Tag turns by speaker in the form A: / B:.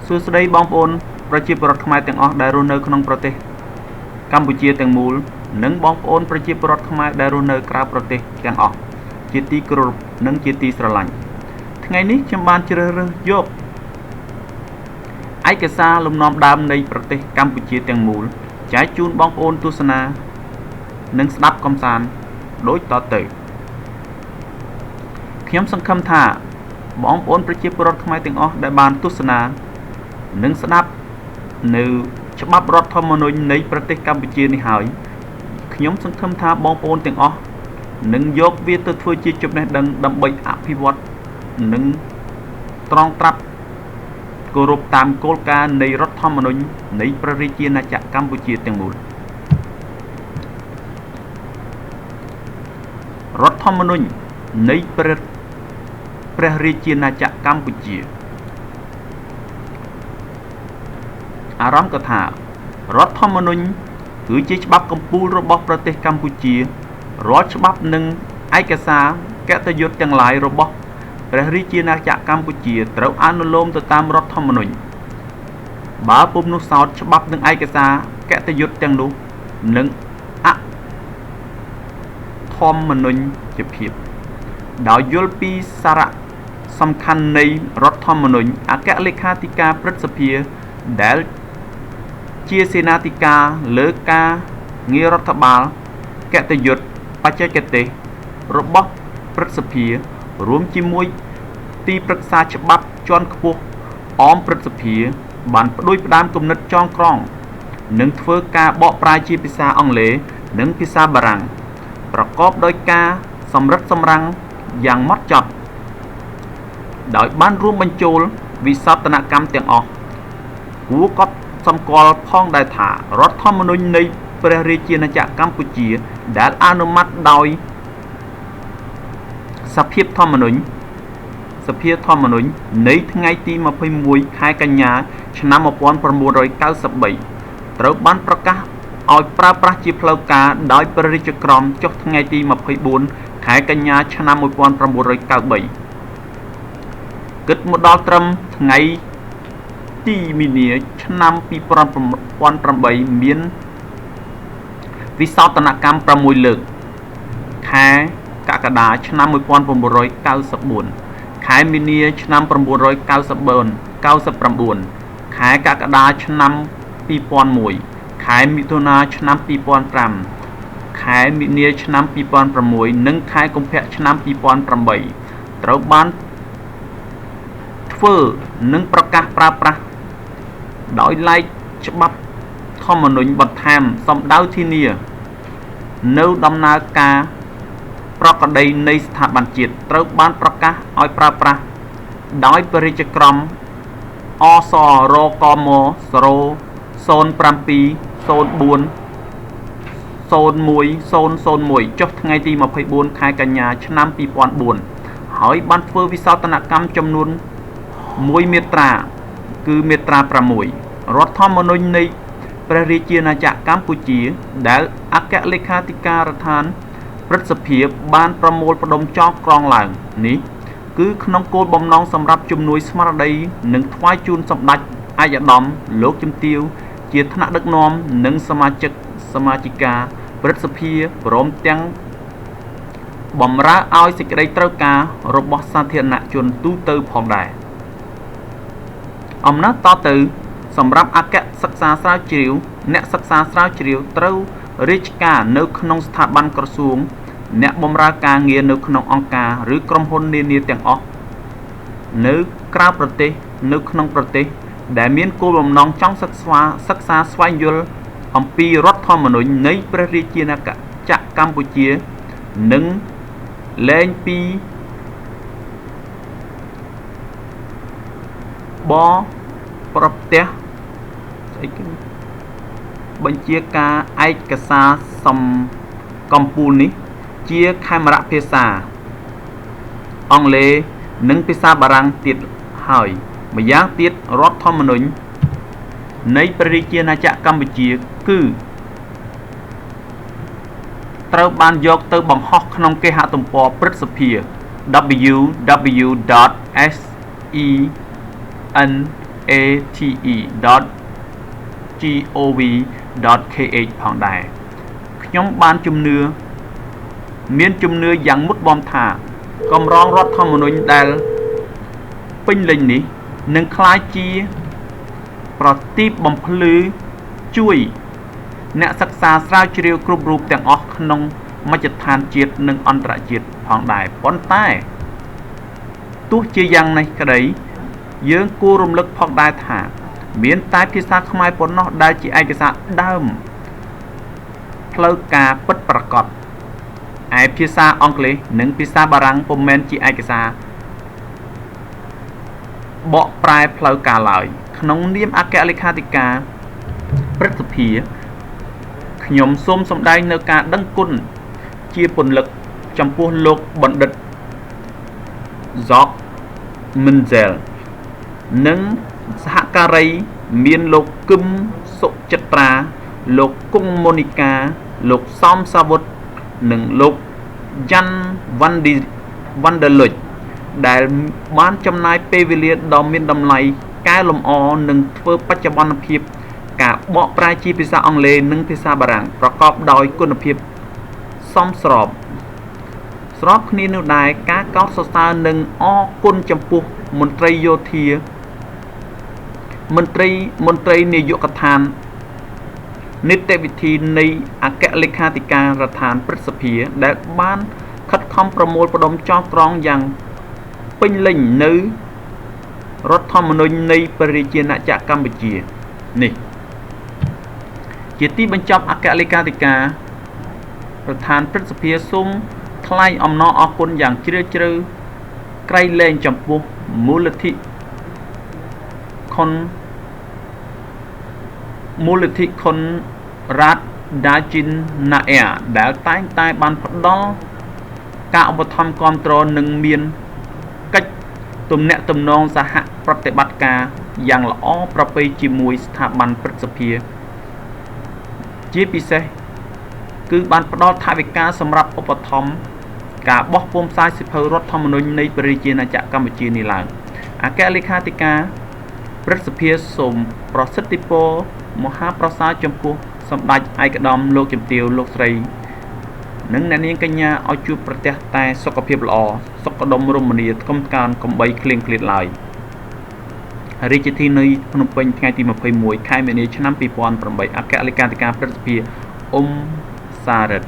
A: សួស្តីបងប្អូនប្រជាពលរដ្ឋខ្មែរទាំងអស់ដែលរស់នៅក្នុងប្រទេសកម្ពុជាទាំងមូលនិងបងប្អូនប្រជាពលរដ្ឋខ្មែរដែលរស់នៅក្រៅប្រទេសទាំងអស់ជាទីគោរពនិងជាទីស្រឡាញ់ថ្ងៃនេះខ្ញុំបានជ្រើសរើសយកឯកសារលំនាំដើមនៃប្រទេសកម្ពុជាទាំងមូលចែកជូនបងប្អូនទស្សនានិងស្ដាប់កម្សាន្តដូចតទៅខ្ញុំសង្ឃឹមថាបងប្អូនប្រជាពលរដ្ឋខ្មែរទាំងអស់ដែលបានទស្សនានិងស្ដាប់នៅច្បាប់រដ្ឋធម្មនុញ្ញនៃប្រទេសកម្ពុជានេះហើយខ្ញុំសង្ឃឹមថាបងប្អូនទាំងអស់នឹងយកវាទៅធ្វើជាចំណេះដឹងដើម្បីអភិវឌ្ឍនិងត្រង់ត្រាប់គោរពតាមគោលការណ៍នៃរដ្ឋធម្មនុញ្ញនៃព្រះរាជាណាចក្រកម្ពុជាទាំងមូលរដ្ឋធម្មនុញ្ញនៃព្រះរាជាណាចក្រកម្ពុជាអារម្មណ៍កថារដ្ឋធម្មនុញ្ញគឺជាច្បាប់កម្ពូលរបស់ប្រទេសកម្ពុជារាល់ច្បាប់និងឯកសារកតញ្ញុទាំងឡាយរបស់ព្រះរាជាណាចក្រកម្ពុជាត្រូវអនុលោមទៅតាមរដ្ឋធម្មនុញ្ញបើពុំនោះសោតច្បាប់និងឯកសារកតញ្ញុទាំងនោះនឹងអធម្មនុញ្ញជាភាពដោយយល់ពីសារៈសំខាន់នៃរដ្ឋធម្មនុញ្ញអគ្គលេខាធិការព្រឹទ្ធសភាដែលជាសេនាធិការលើការងាររដ្ឋបាលកតញ្ញុបច្ចេកទេសរបស់ព្រឹទ្ធសភារួមជាមួយទីប្រឹក្សាច្បាប់ជាន់ខ្ពស់អមព្រឹទ្ធសភាបានផ្ដួចផ្ដើមគំនិតចងក្រងនិងធ្វើការបកប្រែជាភាសាអង់គ្លេសនិងភាសាបារាំងប្រកបដោយការសម្រិតសម្រាំងយ៉ាងម៉ត់ចត់ដោយបានរួមបញ្ចូលវិសោធនកម្មទាំងអស់គួរកត់សម្គាល់ផងដែរថារដ្ឋធម្មនុញ្ញនៃព្រះរាជាណាចក្រកម្ពុជាដែលអនុម័តដោយសភាធម្មនុញ្ញសភាធម្មនុញ្ញនៃថ្ងៃទី21ខែកញ្ញាឆ្នាំ1993ត្រូវបានប្រកាសឲ្យប្រើប្រាស់ជាផ្លូវការដោយព្រះរាជក្រមចុះថ្ងៃទី24ខែកញ្ញាឆ្នាំ1993គិតមកដល់ត្រឹមថ្ងៃទីមីនាឆ្នាំ2008មានវិសោធនកម្ម6លើកខែកក្កដាឆ្នាំ1994ខែមីនាឆ្នាំ999ខែកក្កដាឆ្នាំ2001ខែមិថុនាឆ្នាំ2005ខែមីនាឆ្នាំ2006និងខែកុម្ភៈឆ្នាំ2008ត្រូវបានធ្វើនិងប្រកាសប្រើប្រាស់ដោយឡែកច្បាប់ធម្មនុញ្ញបន្ថែមសំដៅធានានៅដំណើរការប្រក្រតីនៃស្ថាប័នជាតិត្រូវបានប្រកាសឲ្យប្រើប្រាស់ដោយព្រះរាជក្រមអសរកម07 04 01001ចុះថ្ងៃទី24ខែកញ្ញាឆ្នាំ2004ហើយបានធ្វើវិសោធនកម្មចំនួន1មាត្រាគឺមាត្រា6រដ្ឋធម្មនុញ្ញនៃព្រះរាជាណាចក្រកម្ពុជាដែលអគ្គលេខាធិការដ្ឋានព្រឹទ្ធសភាបានប្រមូលផ្ដុំចងក្រងឡើងនេះគឺក្នុងគោលបំណងសម្រាប់ជំនួយស្មារតីនិងថ្វាយជូនសម្ដេចឯកឧត្តមលោកជំទាវជាថ្នាក់ដឹកនាំនិងសមាជិកសមាជិកាព្រឹទ្ធសភាព្រមទាំងបំរើឲ្យសេចក្តីត្រូវការរបស់សាធារណជនទូទៅផងដែរអំណះតទៅសម្រាប់អគ្គសិក្សាស្រាវជ្រាវអ្នកសិក្សាស្រាវជ្រាវត្រូវរាជការនៅក្នុងស្ថាប័នក្រសួងអ្នកបម្រើការងារនៅក្នុងអង្គការឬក្រុមហ៊ុននានាទាំងអស់នៅក្រៅប្រទេសនៅក្នុងប្រទេសដែលមានគោលបំណងចង់សិក្សាស្វែងយល់អំពីរដ្ឋធម្មនុញ្ញនៃព្រះរាជាណាចក្រកម្ពុជានិងលែងពីបប្រផ្ទះស្អីគេបញ្ជាការឯកសារសំកម្ពូលនេះជាខេមរៈភាសាអង់គ្លេសនិងភាសាបារាំងទៀតហើយម្យ៉ាងទៀតរដ្ឋធម្មនុញ្ញនៃព្រះរាជាណាចក្រកម្ពុជាគឺត្រូវបានយកទៅបង្ហោះក្នុងគេហទំព័រព្រឹទ្ធសភា www.sen .ate.gov.kh ផងដែរខ្ញុំបានជំនឿមានជំនឿយ៉ាងមុតមមថាកម្រងរដ្ឋធម្មនុញ្ញដែលពេញលេញនេះនឹងក្លាយជាប្រទីបបំភ្លឺជួយអ្នកសិក្សាស្រាវជ្រាវគ្រប់រូបទាំងអស់ក្នុងមជ្ឈដ្ឋានជាតិនិងអន្តរជាតិផងដែរប៉ុន្តែទោះជាយ៉ាងនេះក្តីយើងគួររំលឹកផងដែរថាមានតែភាសាខ្មែរប៉ុណ្ណោះដែលជាឯកសារដើមផ្លូវការពិតប្រាកដឯភាសាអង់គ្លេសនិងភាសាបារាំងពុំមែនជាឯកសារបកប្រែផ្លូវការឡើយក្នុងនាមអគ្គលេខាធិការព្រឹទ្ធសភាខ្ញុំសូមសម្ដែងនៅការដឹងគុណជាពន្លឹកចំពោះលោកបណ្ឌិត Jacques Menzel និងសហការីមានលោកគឹមសុចិត្រាលោកគង់ម៉ូនីកាលោកសោមសាវុតនិងលោកយ៉ាន់វ៉ាន់ឌីវ៉ាន់ដឺលុចដែលបានចំណាយពេលវេលាដ៏មានតម្លៃកែលម្អនិងធ្វើបច្ចុប្បន្នភាពការបកប្រែជាភាសាអង់គ្លេសនិងភាសាបារាំងប្រកបដោយគុណភាពសមស្របស្របគ្នានោះដែរការកោតសរសើរនិងអរគុណចំពោះមន្ត្រីយោធាមន្ត្រីនាយកដ្ឋាននីតិវិធីនៃអគ្គលេខាធិការដ្ឋានព្រឹទ្ធសភាដែលបានខិតខំប្រមូលផ្ដុំចងក្រងយ៉ាងពេញលេញនៅរដ្ឋធម្មនុញ្ញនៃព្រះរាជាណាចក្រកម្ពុជានេះជាទីបញ្ចប់អគ្គលេខាធិការប្រធានព្រឹទ្ធសភាសូមថ្លែងអំណរអគុណយ៉ាងជ្រាលជ្រៅក្រៃលែងចំពោះមូលនិធិខុនរ៉ាតដាជីនណាអែដែលតែងតែបានផ្ដល់ការឧបត្ថម្ភគាំទ្រនិងមានកិច្ចទំនាក់ទំនងសហប្រតិបត្តិការយ៉ាងល្អប្រពៃជាមួយស្ថាប័នព្រឹទ្ធសភាជាពិសេសគឺបានផ្ដល់ថវិកាសម្រាប់ឧបត្ថម្ភការបោះពុម្ពផ្សាយសៀវភៅរដ្ឋធម្មនុញ្ញនៃព្រះរាជាណាចក្រកម្ពុជានេះឡើងអគ្គលេខាធិការព្រឹទ្ធសភាសូមប្រសិទ្ធិពរមហាប្រសើរចំពោះសម្ដេចឯកឧត្តមលោកជំទាវលោកស្រីនិងអ្នកនាងកញ្ញាឲ្យជួបប្រទះតែសុខភាពល្អសុខដុមរមនាថ្កុំថ្កើងកុំបីឃ្លៀងឃ្លាតឡើយរាជធានីភ្នំពេញថ្ងៃទី21ខែមីនាឆ្នាំ2008អគ្គលេខាធិការព្រឹទ្ធសភាអ៊ុំសារឹទ្ធ